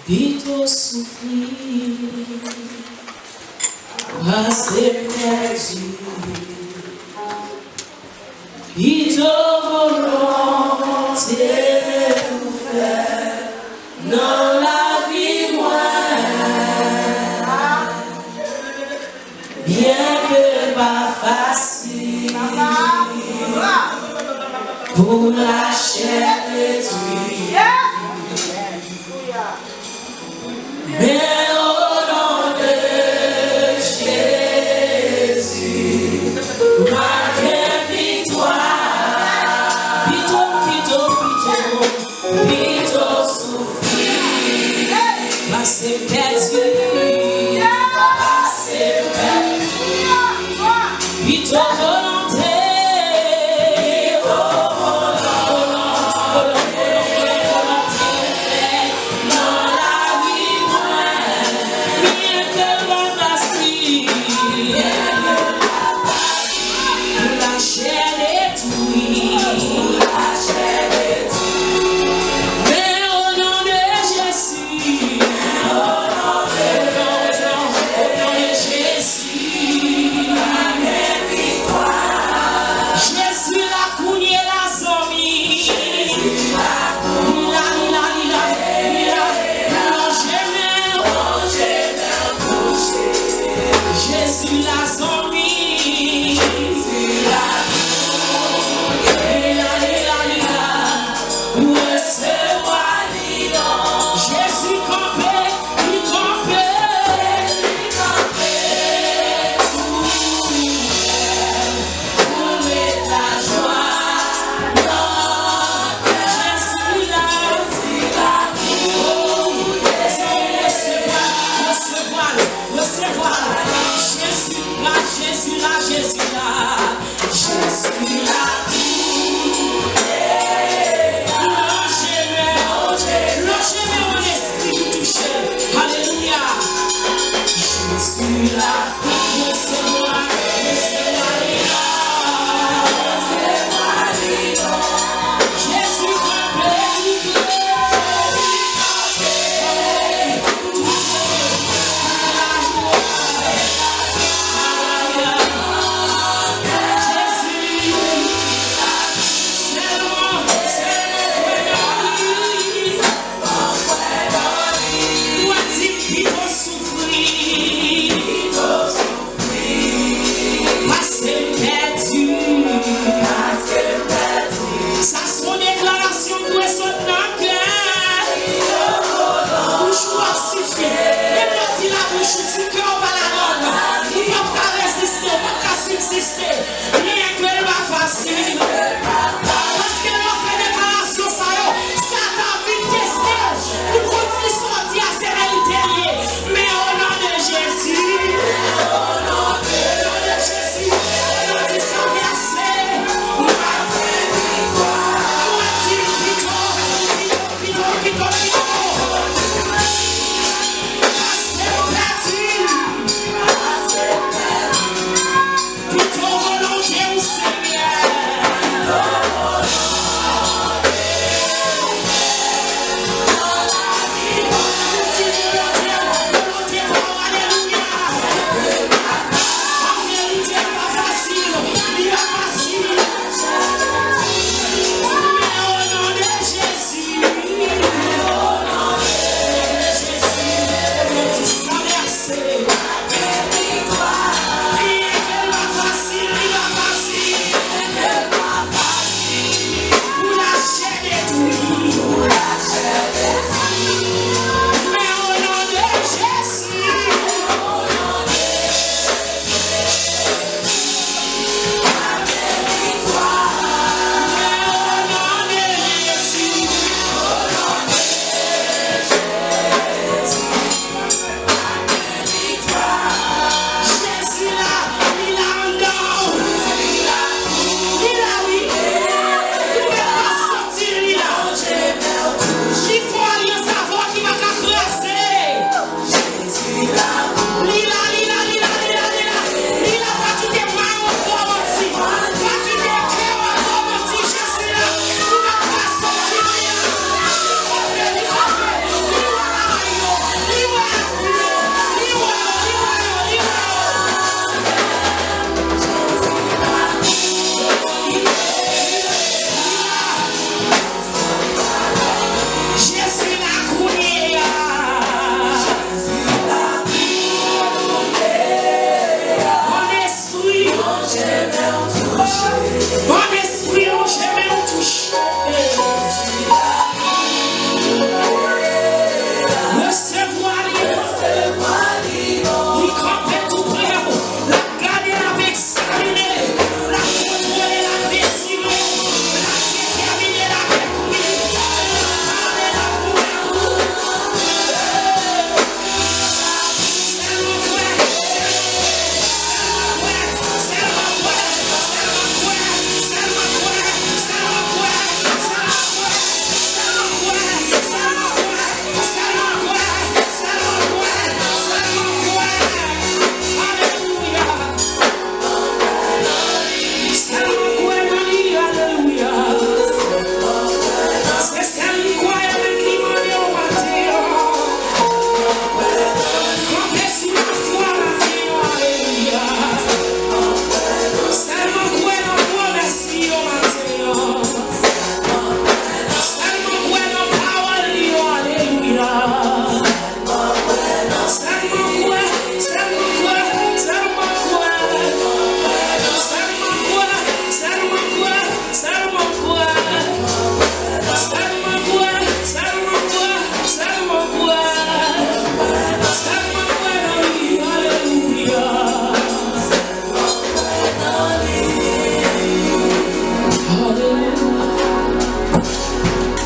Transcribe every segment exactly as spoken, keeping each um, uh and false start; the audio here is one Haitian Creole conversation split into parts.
Pito soufri pase pèdi. Pito volonte ou fè nan lavi mwen. Byenke l pa fasil pou lachè detwi, men o non de Jezi, m ap gen viktwa. Pito, pito, pito.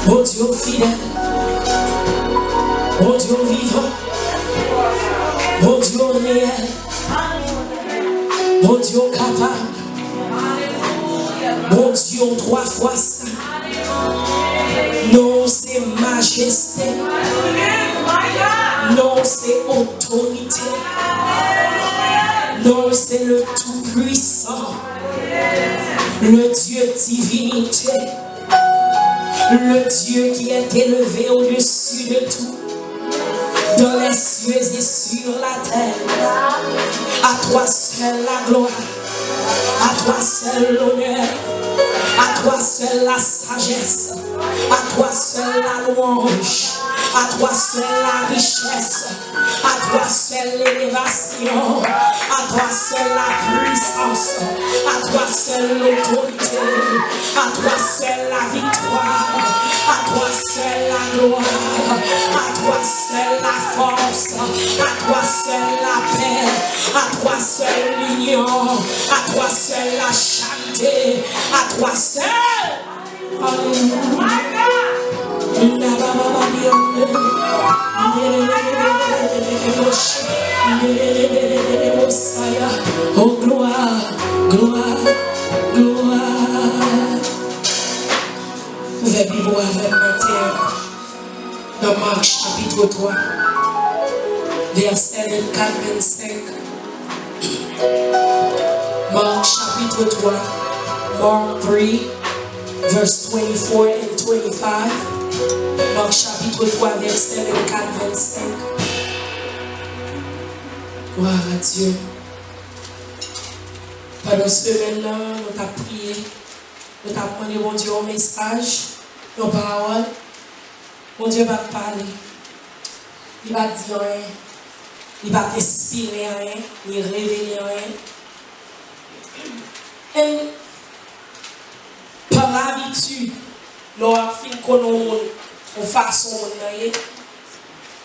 Bondye w fidèl. Bondye w vivan. Bondye w reyèl. Bondye w kapab. Bondye w twa fwa sen. Non w se majeste. Non w se otorite. Non w se le Tout-Puissant. Le Dieu divinité. Le Dieu qui est élevé au-dessus de tout, dans les cieux et sur la terre. À toi seul la gloire, à toi seul l'honneur, à toi seul la sagesse, à toi seul la louange, à toi seul la richesse. À toi seul l'élévation, à toi seul la puissance, à toi seul l'autorité, à toi seul la victoire, à toi seul la gloire, à toi seul la force, à toi seul la paix, à toi seul l'union, à toi seul la charité, à toi seul. Alelouya. Oh, glwa, glwa, glwa. Ouvè Bib ou avè m maten an nan Mak chapit twa, vèsè vennkat, vennsenk. Mak chapit twa, Mark three, verse twenty-four and twenty-five. Mak chapit twa, vèsè vennkat, vennsenk. Glwa a Dye. Pandan semèn nan, nou t ap priye, nou t ap mande Bondye yon mesaj, yon pawòl. Bondye pa t pale. Li pa t di anyen. Li pa t enspire anyen, ni revele anyen. E pa labitid, lè w ap fin konnen yon moun, yon fason moun nan ye,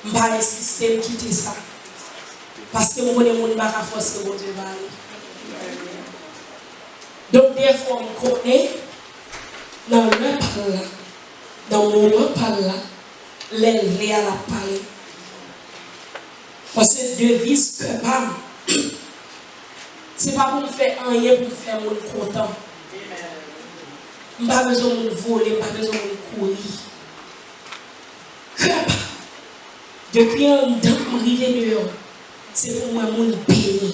m pa ensiste, m kite sa. Paske m konnen moun pa ka fòse Bondye pale. Donk, defwa, m konnen nan lè pa l la, nan moman pa l la, lè l vle a, l ap pale. Paske deviz kè pa m, se pa pou m fè anyen pou m fè moun kontan. M pa bezwen moun vole, m pa bezwen moun kouri. Kè pa m, depi anndan m rive deyò, se pou m wè moun beni,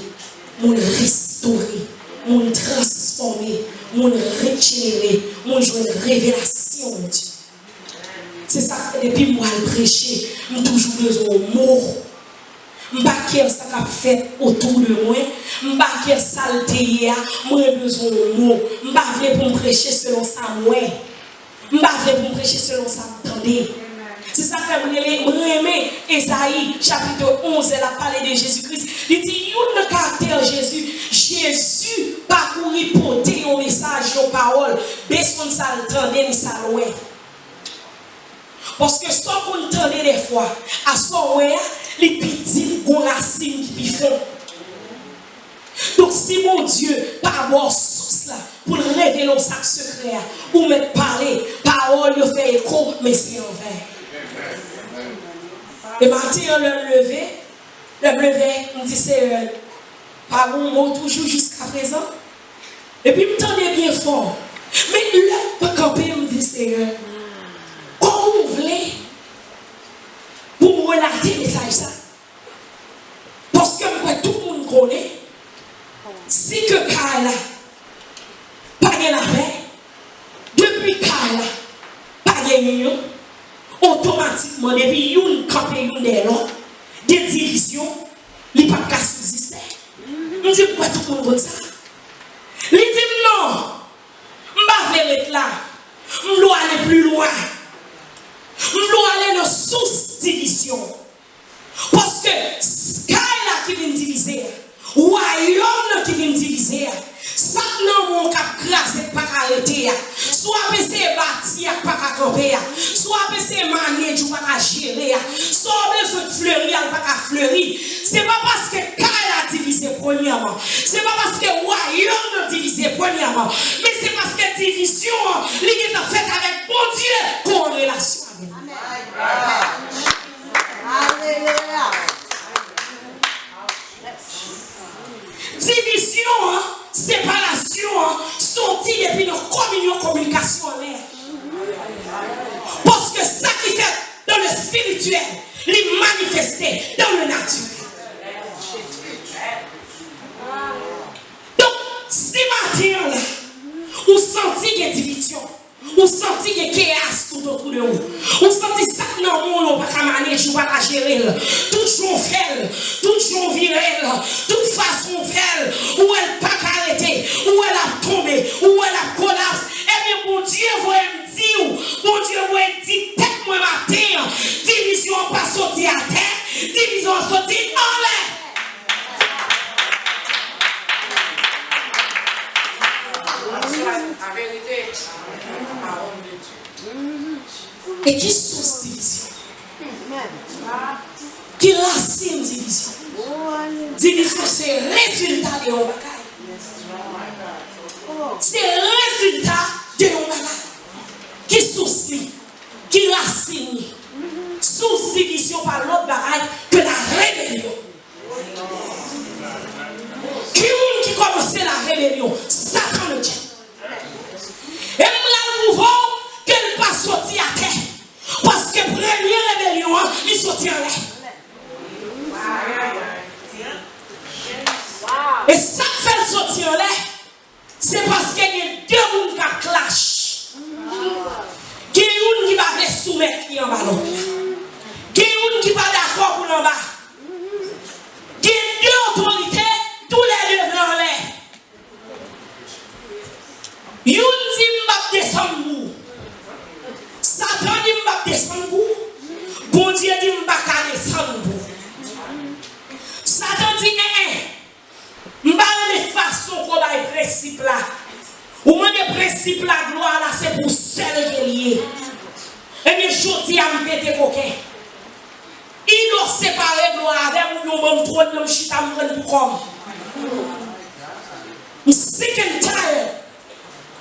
moun restore, moun transfòme, moun rejenere, moun jwenn revelasyon Bondye. Se sa k fè depi m pral preche, m toujou bezwen yon mo. M pa kè sa k ap fèt otou de mwen, m pa kè sa l te ye a, mwen bezwen yon mo. M pa vle pou m preche selon sa m wè. M pa vle pou m preche selon sa m tande. Se sa k fè m rele, m renmen Ezayi chapit onz, lè l ap pale de Jezi Kris. Li di youn nan karaktè Jezi, Jezi pa kouri pote yon mesaj, yon pawòl, bezwen sa l tande, ni sa l wè. Paske sa w konn tande dèfwa, a sa w wè a, li pi dip, gon rasin ki pi fon. Donk, si Bondye pa ba w sous la pou l revele w sa k sekrè a, ou mèt pale, pawòl yo fè eko, men se anven. E maten an, lè m leve, lè m leve, m di, Seyè, pa gon mo toujou jiskaprezan? Epi m tande byen fò. Men lè m kanpe, m di, Seyè, kòman w vle pou m relate mesaj sa? Paske m kwè tout moun konnen, si ke kay la pa gen lapè, depi kay la pa gen inyon, otomatikman, depi youn kanpe youn dèyè lòt, gen divizyon, li p ap ka egziste. M di, m kwè tout moun konn sa. Li di m, non, m pa vle ret la. M dwe ale pli lwen. M dwe ale nan sous divizyon. Paske s-, kay la ki vin divize a, wayòm nan ki vin divize a, sa k nan men w k ap kraze k pa ka rete a, sa w ap eseye bati a k pa ka kanpe a, sa w ap eseye manage ou pa ka jere a, sa w bezwen k fleri a l pa ka fleri, se pa paske kay la divize premyèman, se pa paske wayòm nan divize divize, premyèman. Men se paske divizyon an, li gentan fèt avèk Bondye, ke w an relasyon avè l. Alelouya. Divizyon an, separasyon an, soti depi nan kominyon, kominikasyon anlè. Paske sa ki fèt dans le spirituel, li manifeste dans le naturel. Donk, si maten an la, ou santi gen divizyon, ou santi gen keyas tout otou de ou, ou santi sa k nan men w, ou pa ka manage, ou pa ka jere l, tout jan w fè l, tout jan w vire l, tout fason w fè l, ou wè l pa ka rete, ou wè l ap tonbe, ou wè l ap kolaps, ebyen, Bondye voye m di w, Bondye voye di tèt mwen maten an, divizyon an pa soti atè, divizyon an soti anlè. E ki sous divizyon? Ki rasin divizyon? Divizyon se rezilta de yon bagay. Se rezilta de yon bagay. Ki sous li? Ki rasin li? Sous divizyon pa lòt bagay ke la rebelyon. Ki moun ki kòmanse la rebelyon? Satan le dyab. E m pral pwouve w ke l pa soti atè. Paske premye rebelyon an, li soti anlè. E sa k fè l soti anlè, se paske gen de moun k ap clash. Gen youn ki pa vle soumèt li anba lòt la. Gen youn ki pa dakò pou l anba. Gen de otorite, toulède vle anlè. Youn di, "M p ap desann pou ou." Satan di, "M p ap desann pou ou." Bondye di, "M pa ka desann pou ou." Satan di, "En, en, m pa renmen fason ke w bay prensip la. Ou mande prensip la, glwa la, se pou sèl ke l ye. Ebyen, jodi a, m pete koken. Ido separe glwa avè m, ou ban m twòn nan, m chita, m pran l pou kò m." M sick and tired.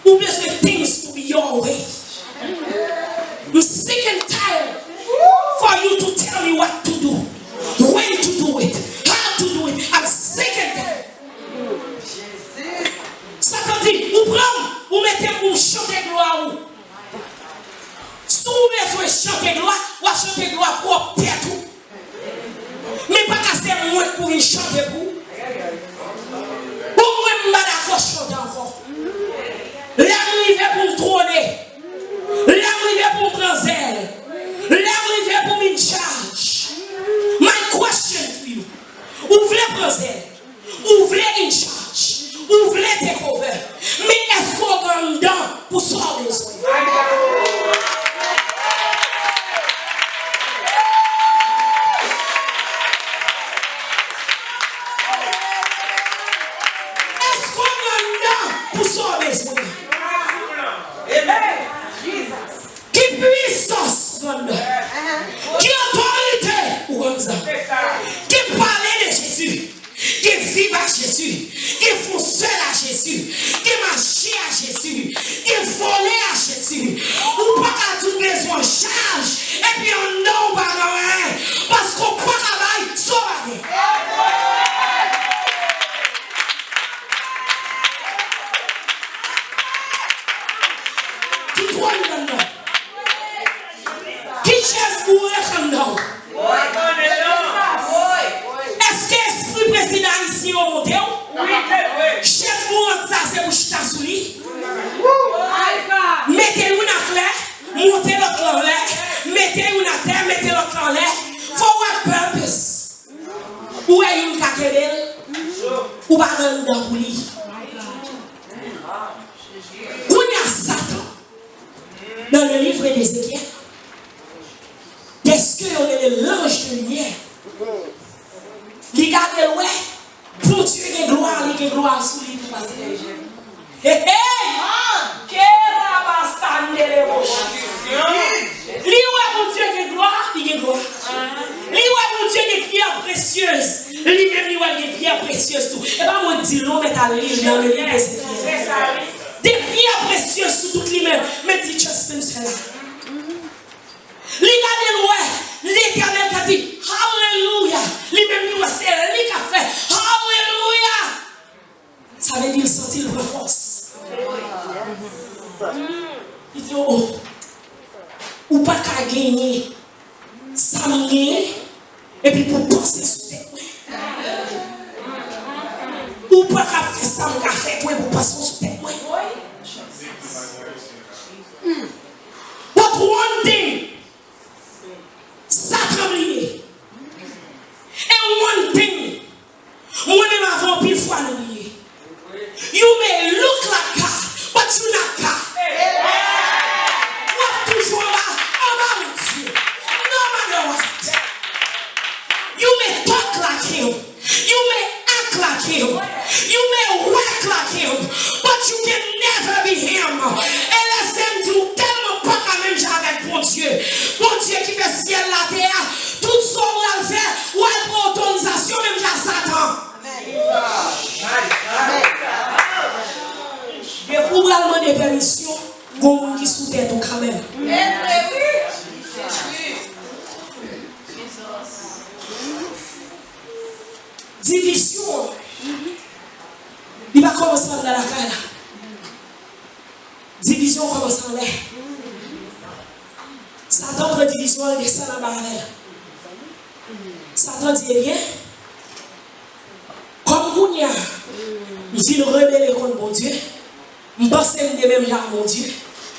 Ou bezwen things to be your way. M sick and tired for you to tell me what to do, when to do it, how to do it. I'm sick and tired. Satan di, ou pran m, ou mete m pou m chante glwa ou. Si w bezwen chante glwa, w a chante glwa pwòp tèt ou. Men pa ka se mwen k pou vin chante pou ou. Bon, mwen, m pa dakò chante ankò. Lè m rive pou m twone, lè m rive pou m pran zèl, lè m rive pou m in charge. My question to you, ou vle pran zèl? Ou vle in charge, ou vle take over, men èske w gen anndan pou sa w bezwen? Èske w gen anndan pou sa w bezwen? Ki pwisans ou gen anndan? Ki otorite ou gen anndan? Ki pale de Jezi? Gen viv a Jezi, gen fon sèl a Jezi, gen mache a Jezi, gen vole a Jezi. Ou pa ka di w bezwen chaj, epi anndan w pa gen anyen, paske w pa ka bay sa w pa gen. Ki twòn anndan? Ki chèz boure anndan w? Èske espri prezidan ayisyen yo monte w? Chèz mourant sa se pou chita sou li? Mete youn atè, monte lòt lan anlè, mete youn atè, mete lòt lan anlè. For what purpose? Ou wè youn ka kenbe l, ou pa gen anndan pou li. Kounye a Satan, dans le livre d'Ézéchiel, dèske yo rele l'ange de lumière, li gade l wè, Bondye gen glwa, li gen glwa sou li tou pase. Hey, hey! Kerabasandelemoshi. Li wè Bondye gen glwa, li gen glwa. Li wè Bondye gen pyè presyez, li menm li wè l gen pyè presyez tou. E pa mwen k di l non, mèt al li l nan le liv de Ezekyèl. sa m genyen, epi pou panse sou tèt mwen. Ou pa ka fè sa m ka fè pou, epi w panse sou tèt mwen. But one thing, Satan bliye. And one thing, mwen menm avè w, pil fwa nou bliye. You may look like God, but you not God. W ap toujou anba, anba Bondye. No matter what. You may talk like him. You may act like him. You may walk like him. But you can never be him. E lè se m di w tèlman pa ka menm jan avèk Bondye. Bondye ki fè syèl la, tè a, tout sa w pral fè, w al pran otorizasyon menm jan Satan. Depi w pral mande pèmisyon, gon moun ki sou tèt ou kanmenm. Divizyon an, li pa kòmanse anndan lakay la. Divizyon an kòmanse anlè. Satan pran divizyon an, l desann anba avè l. Satan di, ebyen, kòm kounye a, m fin rebele kont Bondye, m panse m te menm jan ak Bondye,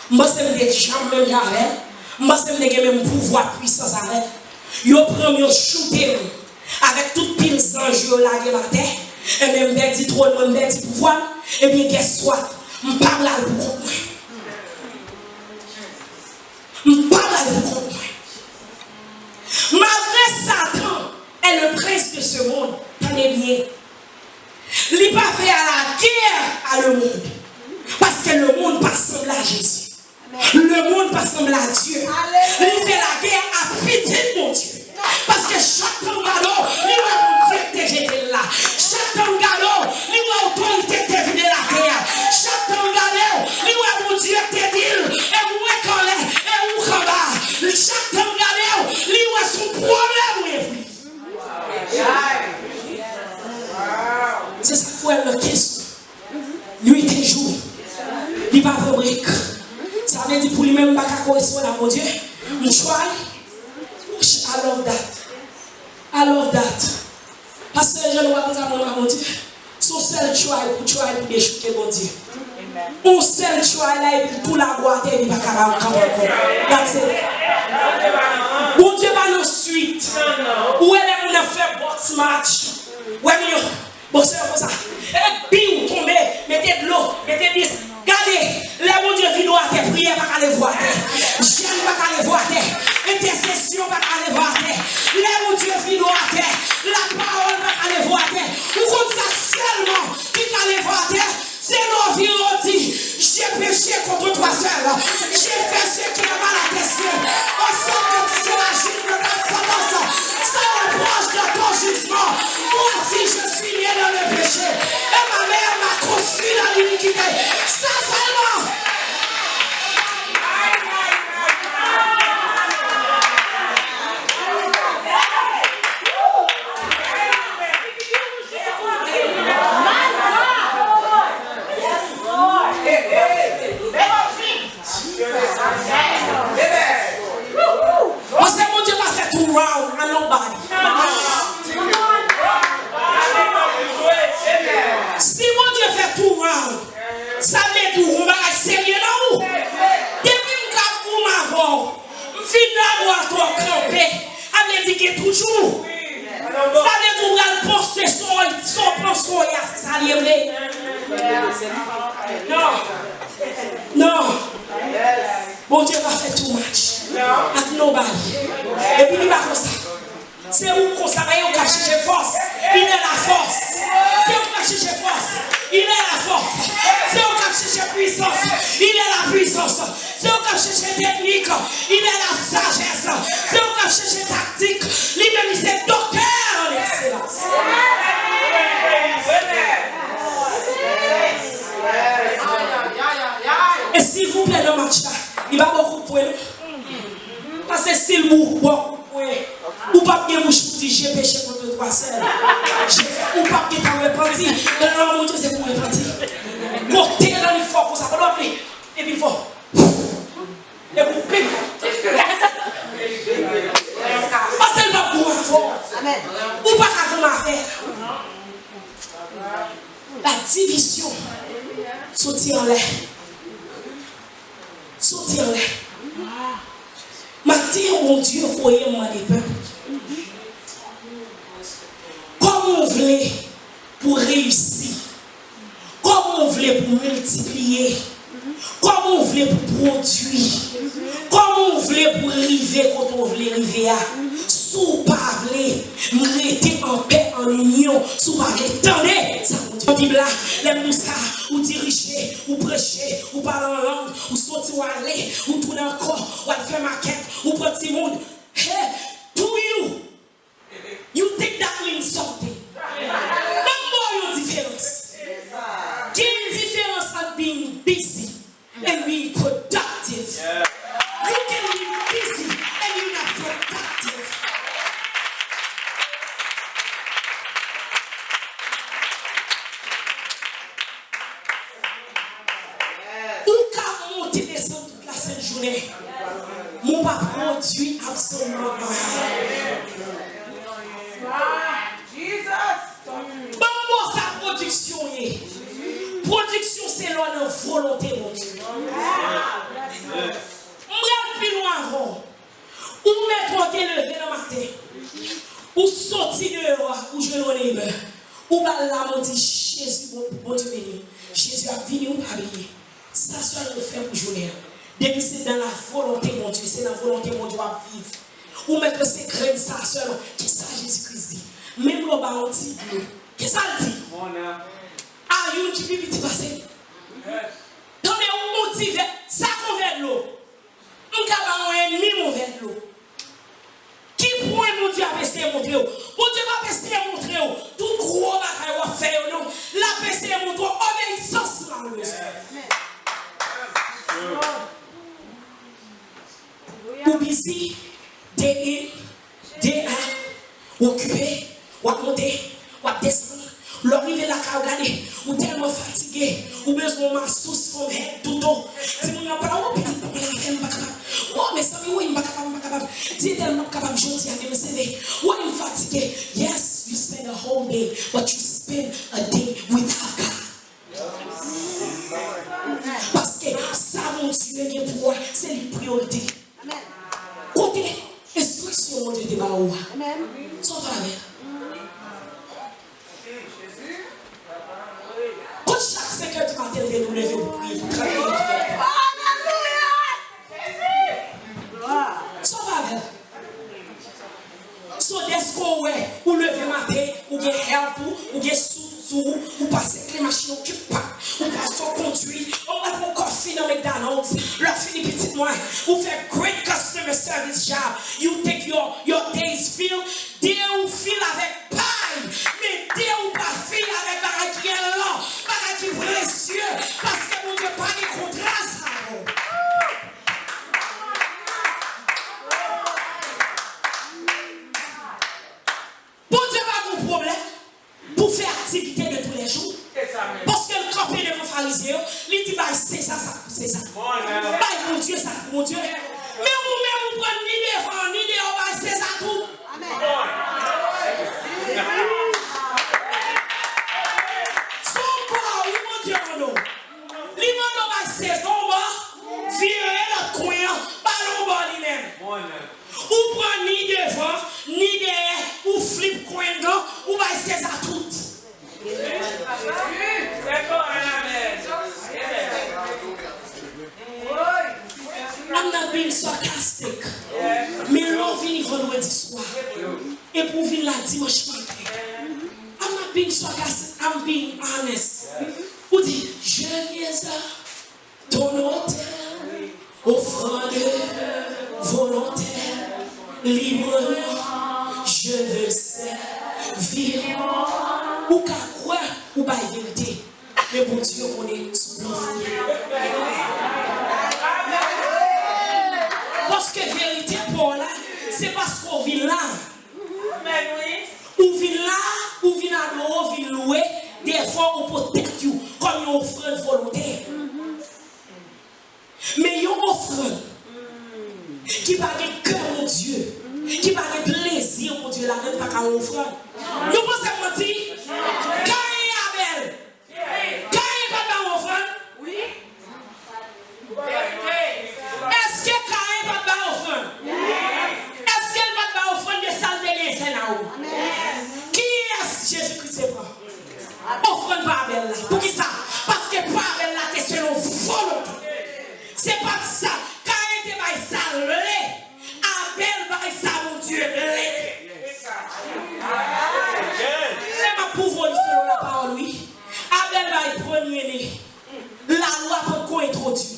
m panse m te janm menm jan avè l, m panse m te gen menm pouvwa, pwisans avè l. Yo pran m, yo choute m avèk tout pil zanj yo, lage m atè. Ebyen, m pèdi twòn mwen, m pèdi pouvwa m. Ebyen, guess what? M pa pral pou kont mwen. M pa pral pou kont mwen. Malgre Satan est le prince de ce monde, tande byen, li pa fè a la guerre à le monde. Paske lemonn pa sanble a Jezi. Lemonn pa sanble a Dye. Li fè lagè a pitit Bondye. Paske chak tan m gade w, li wè Bondye k te jete l la. Chak tan m gade w, li wè otorite k te vide latè a. Chak tan m gade w, li wè Bondye k te di l, e mwen k anlè, e ou k anba. Chak tan m gade w, li wè se yon pwoblèm ou ye pou li. Se sa k fè l nan kesyon. Nuit et jour. Li pa pran brek. Sa vle di pou li menm m pa ka koresponn a Bondye. M try. I love that. I love that. Pastè Eugène, ou pa konn sa mwen renmen a Bondye. Se yon sèl try pou try pou dechouke Bondye. Yon sèl try la epi l tou lagò atè, li pa ka ba ou kanpe ankò. That's it. Bondye pa nan swit. Ou wè lè moun ap fè box match. Wè moun yo. Bon, se konsa. Epi w tonbe, mete dlo, mete dis. Gade, lè Bondye vide w atè, priyè pa ka leve w atè. Jèn pa ka leve w atè. Entèsesyon pa ka leve w atè. Lè Bondye vide w atè, lapawòl pa ka leve w atè. Ou konn sa sèlman ki ka leve w atè? Se lè w vire w di, J'ai péché contre toi seul. J'ai fait ce qui est mal à tes yeux. En sorte que tu seras juge de ta sentence sans reproche de ton jugement. Voici, je suis né dans le péché et ma mère m'a conçu dans l'iniquité. Sa sèlman. Paske Bondye pa fè two round a nobody. Si Bondye fè two round, sa vle di w gon bagay serye nan ou. Depi m k ap goumen avè w, m fin lagò atè w kanpe. Sa vle di gen toujou. Sa vle di w pral panse sa w, sa w panse w ye a, se sa l ye vre. Non. Non. Bondye pa fè too much ak nobody. Epi li pa konsa. Se ou konsa, men yo ka chèche fòs. Il est la force. Se ou ka chèche fòs. Il est la force. Se ou ka chèche pwisans. Il est la puissance. Se ou k ap chèche teknik, il est la sagesse. Se ou k ap chèche taktik, li menm li se doktè an ekselans. E silvouplè nan match la, li pa ba w kout pwen non. Paske si l ba w kout pwen, ou p ap gen bouch pou di, j'ai péché contre toi seul. J'ai fait, ou p ap gentan repanti. Lè w monte, se pou repanti. Kote l annik fò konsa, pandan w ap li, epi l fò. Epi w pik. Divizyon. Soti anlè. Soti anlè. Maten an, Bondye voye m mande pèp, kòman w vle pou w reyisi? Kòman w vle pou w miltipliye? Kòman w vle pou w pwodui? Kòman w vle pou w rive kote w vle rive a? Si w pa vle rete an pè, an inyon, si w pa vle tande sa Bondye. Bib la, lè m di w sa, ou dirije, ou preche, ou pale an lang, ou soti, ou ale, ou tounen ankò, ou al fè makèt, ou pran timoun. Hey, do you? You think that means something? Ban m ba w yon diferans. Gen diferans ant being busy and being productive. You can be busy and you not productive. Ou ka monte desann tout lasent jounen, men w pa pwodui absoliman anyen. Ban m ba w sa pwodiksyon ye. Pwodiksyon se lè w nan volonte Bondye. M pral pi lwen avè w. Ou mèt ou te leve nan maten, ou soti deyò a, ou jwenn yon neighbor, ou ba l lanmen, ou di, Jezi, bon, Bondye beni w. Jezi ap vini, ou pa bliye. Sa sèl ou fè pou jounen an. Depi se nan la volonte Bondye, se nan volonte Bondye w ap viv. Ou mèt se grenn sa sèlman. Kisa Jezi Kris di? Menm lè w ba yon ti dlo, kisa l di? A youn ki pi piti pase li. Tande yon ti vè, sa k yon vè dlo? M ka ba yon ènmi m yon vè dlo. Ki pwen Bondye ap eseye montre w? Bondye p ap eseye montre w tout gwo bagay w ap fè yo, non. L ap eseye montre w obeyisans la w bezwen. Ou bizi, day in, day out, w okipe, w ap monte, w ap desann. Lè w rive lakay ou, gade, ou tèlman fatige, ou bezwen yon masous, yon head to toe. Timoun nan pa, o, pitit, papa, la fè m pa kapab. O, mezanmi, wi, m pa kapab, m pa kapab. Di tèlman m pa kapab jodi a, men m seve. Wi, m fatige. Yes, you spend a whole day, but you spend a day without God. Paske sa Bondye gen pou wè, se li priyorite. Kote enstriksyon Bondye te ba ou a? Sa w fè avè l? Kot chak senk è di maten l te dwe leve pou priye pou trant minit? Sa w fè avè l? So, dèske w wè, ou leve maten, ou gen help ou, ou gen sou, sou ou, ou pase kle machin, ou kip pa, ou pase w kondui, ou mèt pran kòfi nan McDonald's, lè w fini pitit mwen, ou fè great customer service job, you think your, your day is filled, day ou fill avèk pay, men day ou pa fill avèk bagay ki enlò, bagay ki presye, paske Bondye pa gen kontra sa yo. Bondye pa gen pwoblèm pou fè aktivite de toulèjou. Paske l kanpe devan Farizyen yo, li di, bay Seza sa k pou Seza. Bay Bondye sa k pou Bondye. Men ou menm, ou pran ni devan, ni deyò, bay Seza tou. Son pa wi Bondye mande w. Li mande w bay Seza yon bò, vire lòt kwen an, ba l yon bò li menm. Ou pran ni devan, ni dèyè, ou flip kwen nan, ou bay Seza tout. I'm not being sarcastic. Men lè w vini vandredi swa, epi w vin la dimanch maten. I'm not being sarcastic, I'm being honest. Ou di, je viens à ton autel, offrande volontaire, librement, je veux servir. Ou ka kwè ou bay verite, men Bondye konnen sou plan fouye. Paske verite pa w la, se paske w vin la. Ou vin la, ou vin adore, ou vin lwe, dèfwa ou pote tèt ou kòm yon ofrann volontè. Men yon ofrann ki pa gen kè Bondye, ki pa gen plezi Bondye ladan l, pa ka yon ofrann. Nou panse m manti? Kayen e Abèl. Kiyès Jezi Kris te pran? Ofrann pa Abèl la. Poukisa? Paske pa Abèl la te selon volonte. Se pa t sa. Kayen te bay sa l vle. Abèl bay sa Bondye vle. Se m ap pwouve w li selon lapawòl, wi. Abèl bay premye ne. Lalwa potko entwodui.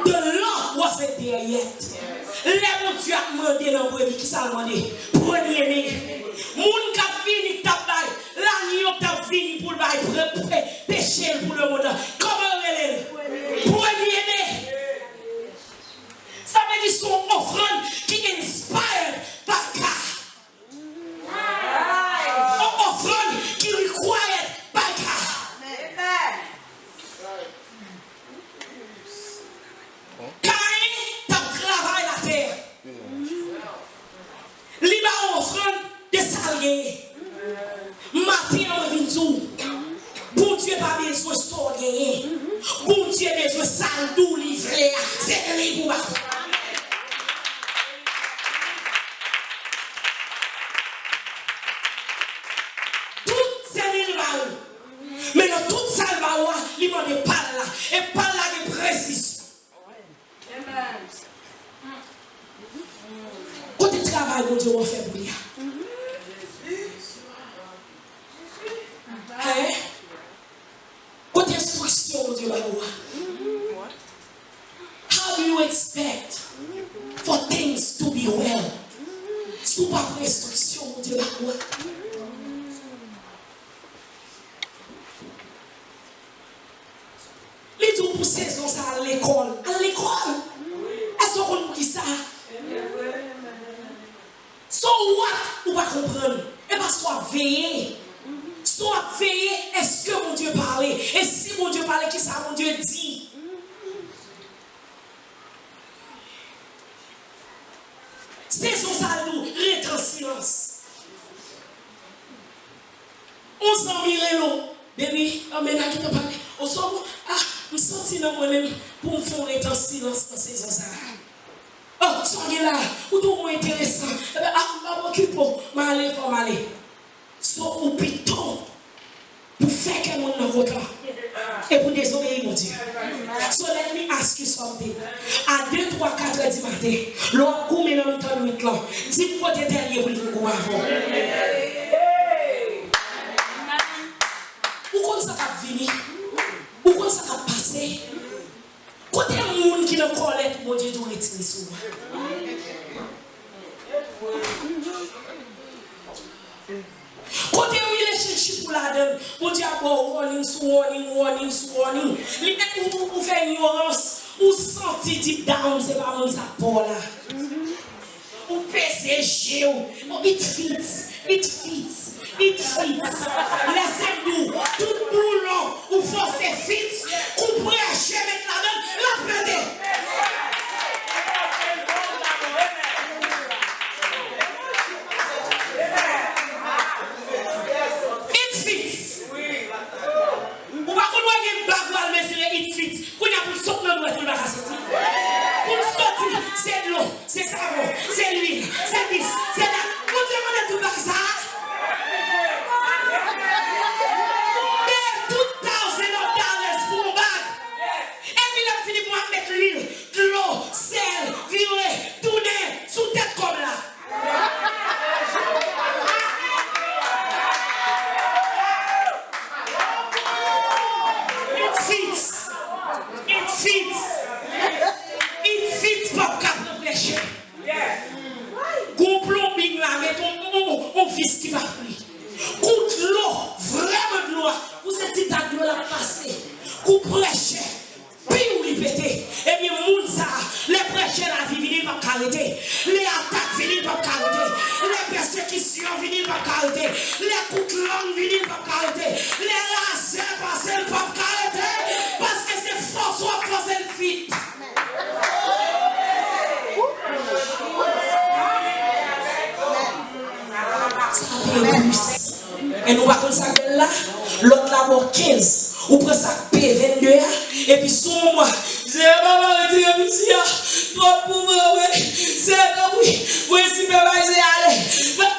The law wasn't there yet. Lè Bondye ap mande nan brebi, kisa l mande? Premye ne. Moun k ap vini, k t ap bay, lagnon k t ap vini pou l bay pre- pre- peche l pou lemonn nan. Kòman yo rele l? Premye ne. Sa vle di se yon ofrann ki inspired by God. Yon ofrann ki required by God. Kayen t ap travay latè. Li ba w ofrann de sa l genyen. Maten an, mwen vin di w, Bondye pa bezwen sa w genyen. Bondye bezwen sa l di w li vle a. Se li pou ba w. Tout se li l ba w. Men nan tout sa l ba w a, li mande pa l la. E pa l la gen presizyon. Kote travay Bondye w ap fè pou li a? Hein? Kote enstriksyon Bondye ba ou a? How do you expect for things to be well? Si w pa pran enstriksyon Bondye ba ou a. Li di w pou sezon sa al lekòl. Al lekòl. Èske w konn poukisa? So what ou pa konprann? E paske w ap veye. Si w ap veye, èske Bondye pale? E si Bondye pale, kisa Bondye di? Sezon sa l di w rete an silans. Yon zanmi rele w, baby, anben n a gentan pale. Oswa, ah, m santi nan mwen menm pou m fè w rete an silans nan sezon sa a. Oh, sa w gen la, ou twò enteresan. Enben, ah, m p ap okipe w, m ale, fò m ale. So, ou pito pou fè kè moun nan kontan e pou dezobeyi Bondye. So, let me ask you something. A de, twa, katrè di maten, lè w ap goumen nan mitan nwit lan, di m kote tèl ye pou l vin goumen avè w. Ou konn sa k ap vini? Ou konn sa k ap pase? Kote moun ki nan kòlèt Bondye di w retire sou ou a? Kote relationship ou ladan, Bondye ap ba w warning sou warning, warning sou warning. Li, ou, ou, ou fè inyorans, ou santi deep down se pa moun sa k ba w la. Ou peze je w. Oh, it fits, it fits, it fits. Lè se dou, tout boulon ou fòse fits, kou preche met ladan l, l ap pete. It fits. Ou pa konn wè gen bag w al mezire it fits. Kounye a pou l sot nan dwèt ou, l pa ka soti. Pou l soti, se dlo, se savon, se lwil, se dis, se dat. Bondye mande tout bagay sa a. Ou peye two thousand of dollars pou yon bag. Epi lè m fini pou m ap met lwil, dlo, sèl, vire, tounen sou tèt kòb la. It fits. It fits. It fits p ap ka pran prèchè. Gon plonbing la, met on, on, on vis ki pa fri. Kou dlo, vrèman dlo a, pou se ti tak dlo l ap pase. Kou prèchè. Piw li pete. Ebyen, moun sa a, lè prèchè lavi vini, l p ap ka rete. Lè atak vini, l p ap ka rete. Lè pèsekisyon vini, l p ap ka rete. Lè kout lang vini, l p ap ka rete. Lè razè pase, l p ap ka rete. Paske se fòse w ap fòse l fit. Sa peye plis. E nou pa konn sa k bèl la? Lòt la ba w kenz. Ou pran sa k peye vennde a, epi sou yon mwa, Seyè, papa, retire piti a. Twòp pou mwen, wi. Seyè, tanpri, mwen sipèvayize ale. Mwen,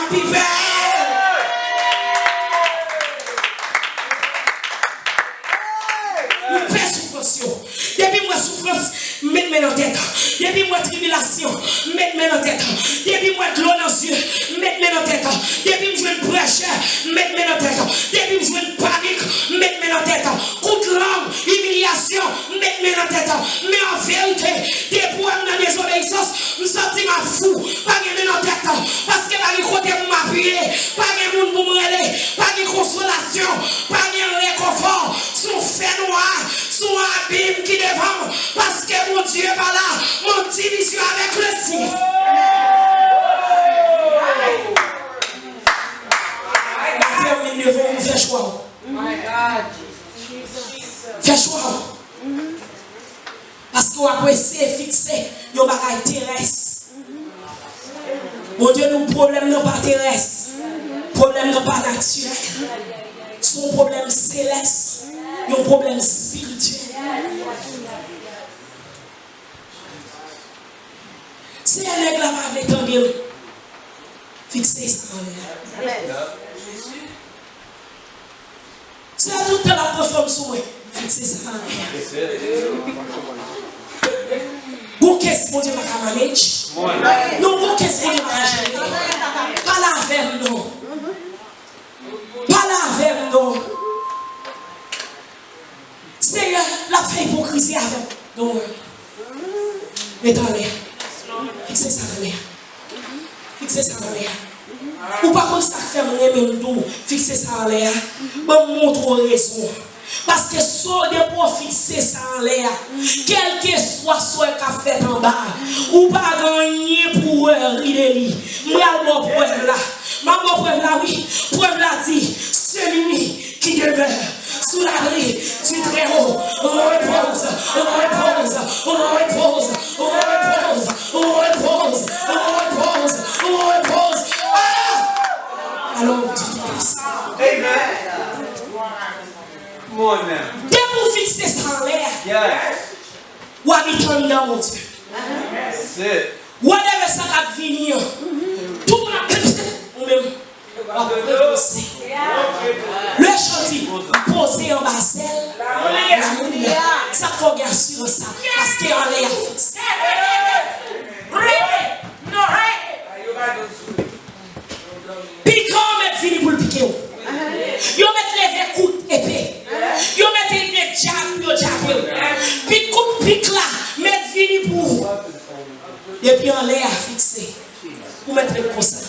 Pi bèl. M pè soufrans yo. Depi m wè soufrans, m met men nan tèt. Depi m wè tribilasyon, m met men nan tèt. Depi m wè dlo nan zye, m met men nan tèt. Depi m jwenn prèchè, m met men nan tèt. Depi m jwenn panik, m met men nan tèt. Kout lang, imilyasyon, m met men nan tèt. Men an verite, depi w wè m nan dezobeyisans, m santi m ap fou. Pa gen men nan tèt. Paske pa gen kote pou m apiye. Pa gen moun pou m rele. Pa gen konsolasyon. Pa gen rekonfò. Se yon fènwa. Se yon abim ki devan m. Paske Bondye pa la. Mon divizyon avèk Lesi. Maten, m vin devan w, fè chwa w. Fè chwa w. Paske w ap eseye fikse yon bagay terès. Bondye di w pwoblèm nan pa terès. Pwoblèm nan pa natirèl. Se yon pwoblèm selès. Yon pwoblèm espirityèl. Senyè, nèg la pa vle tande m. Fikse sa anlè a. Sè, tout tan l ap pran fanm sou mwen. Fikse sa anlè a. Gon kes Bondye pa ka manage. Non, gon kes Bondye pa ka jere. Pale avè m non. Pale avè m non. Senyè, l ap fè ipokrizi avè m. Don't worry. Met anlè. Fikse sa anlè a. Fikse sa anlè a. Ou pa konn sa k fè m renmen m tou. Fikse sa anlè a. Ban m montre w rezon. Paske si w depi w fikse sa anlè a, kèlkeswa sa k ap fèt anba a, ou pa gen anyen pou w worry de li. M pral ba w prèv la. M ap ba w prèv la, wi. Prèv la di, celui qui demeure sous l'abri du Très-Haut repose, repose, repose, repose, repose, repose, repose. Ah! Alò, di tout sa. Amen. Come on now. Depi w fikse sa anlè a, yes, w abite anndan Bondye. That's it. Whatever sa k ap vini an, tout moun ap ou menm. W ap repoze. Le chan di, poze anba zèl lamounia. Sa k fè w gen asirans sa? Paske anlè a fikse. Pikan an mèt vini pou l pike w. Yo mèt leve kout epe. Yo mèt ede djab pou yo djape w. Pik kout pik la mèt vini pou ou. Depi anlè a fikse. Ou mèt ret konsa.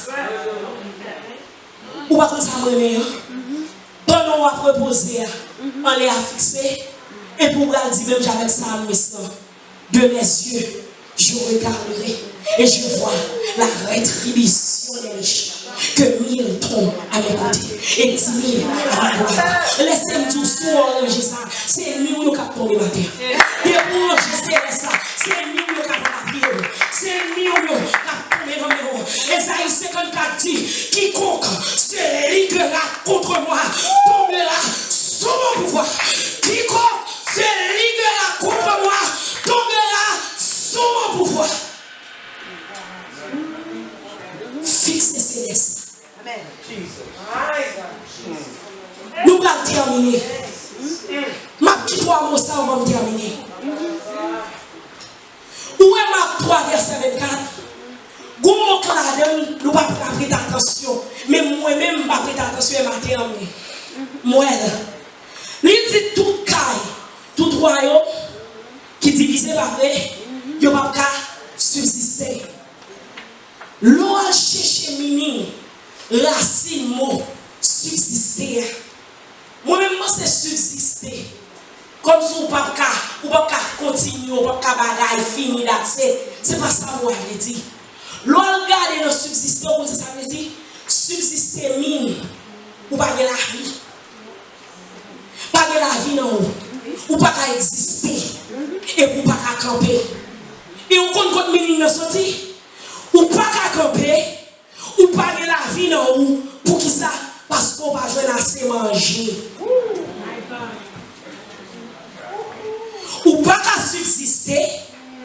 Ou pa konn sa m renmen an? Pandan w ap repoze a, anlè a fikse, epi w pral di menm jan avèk salmis lan, de mes yeux, je regarderai, et je vois la rétribution des méchants, que mille tombent à mes côtés, et dix mille à ma droite. Lèse m di w, si w ranje sa, se enmi w yo k ap tonbe maten an. Depi w ranje selès la, se enmi w yo k ap rapiye w. Se enmi w yo k ap tonbe nan men w. Ezayi senkannkat di, quiconque se liguera contre moi tombera sous mon pouvoir. Quiconque se liguera contre moi tombera sous mon pouvoir. Fikse selès la. Nou pral tèmine. M ap di twa mo sa anvan m tèmine. Ou wè Mak twa vèsè vennkat? Gon mo k ladan l, nou pa, pa prete atansyon. Men mwen menm, m pa prete atansyon e maten an, men m wè l. Li di tout kay, tout wayòm ki divize, pa vre, yo p ap ka sibsiste. Lè w al chèche meaning, rasin mo sibsiste a, mwen menm m panse sibsiste kòmsi w p ap ka, ou p ap ka kontinye, ou p ap ka bagay, fini, that's it. Se pa sa mo a vle di. Lè w al gade nan sibsiste, ou konn sa sa vle di? Sibsiste mean ou pa gen lavi. Pa gen lavi nan ou. Ou pa ka egziste. Epi ou pa ka kanpe. E ou konn kot meaning nan soti? Ou pa ka kanpe. Ou pa gen lavi nan ou. Poukisa? Paske ou pa jwenn ase manje. Ou pa ka sibsiste.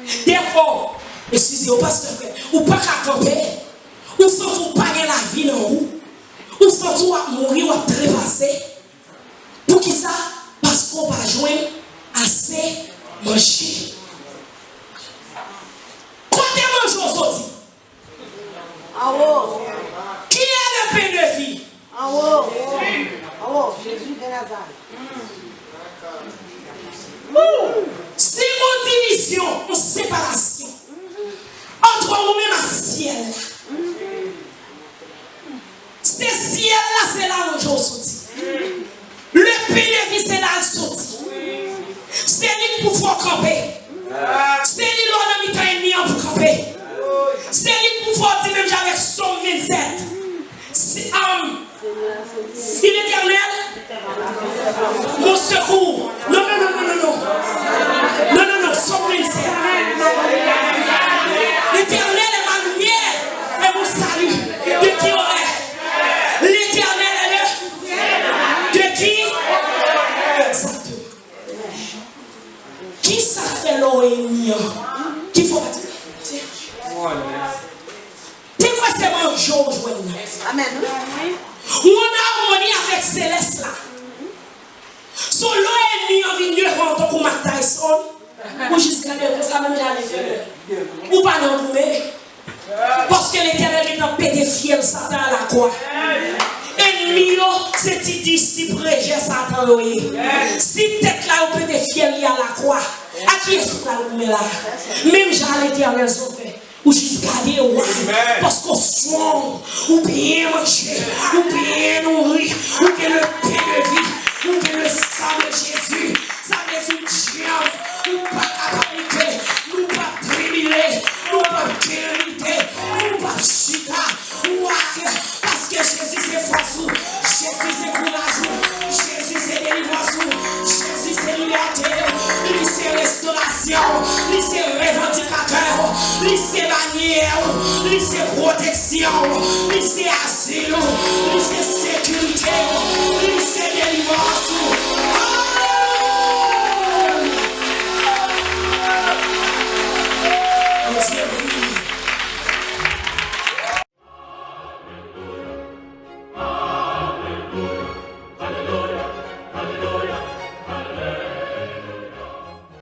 Defo, eskize yo, pastè frè, ou pa ka kanpe. Ou santi w pa gen lavi nan ou. Ou santi w ap mouri, w ap trepase. Poukisa? Paske w pa jwenn ase manje. Kote manje w soti? Anwo. Qui est le pain de vie? Anwo. Anwo. Jezi de Nazarèt. Si gon divizyon, yon separasyon antre ou menm ak syèl la, se syèl la, se la manje w soti. Le pain de vie, se la l soti. Se li k pou fè w kanpe. Se li lè w nan mitan ènmi an pou kanpe. Se li k pou fè w di menm jan avèk Sòm vennsèt. Si, um, si Letènèl, mon secours. Non, non, non, non, non, non. Non, non, non, Sòm vennsèt. L'Éternel est ma lumière et mon salut. De qui aurais-je? L'Éternel est le, de qui? Exactement. Kisa k fè lè w enmi an? Ki fè w pa di, te kwè se manje w jwenn nan. Amèn. Ou an amoni avèk selès la. So lè w enmi an vin devan w tankou Mike Tyson, ou jis gade l konsa menm jan avèk fè. Ou pa nan goumen. Paske Letènèl gentan pete fyèl Satan alakwa. Enmi yo, se ti disip rejè Satan yo ye. Si tèt la yo pete fyèl li alakwa, a kiyès ou pral goumen la? Menm jan Letènèl sove, ou jis gade w, paske w strong, ou byen manje, ou byen nouri, ou gen le pain de vie, ou gen le sang de Jésus. Sa vle di w dyab, ou pa ka panike, nou p ap tribile, nou p ap gen lite, nou p ap chita. Why? Paske Jezi se fòs ou, Jezi se kouraj ou, Jezi se delivrans ou, Jezi se libète ou, li se restorasyon ou, li se revandikatè ou, li se banyè ou, li se pwoteksyon ou, li se azil ou, li se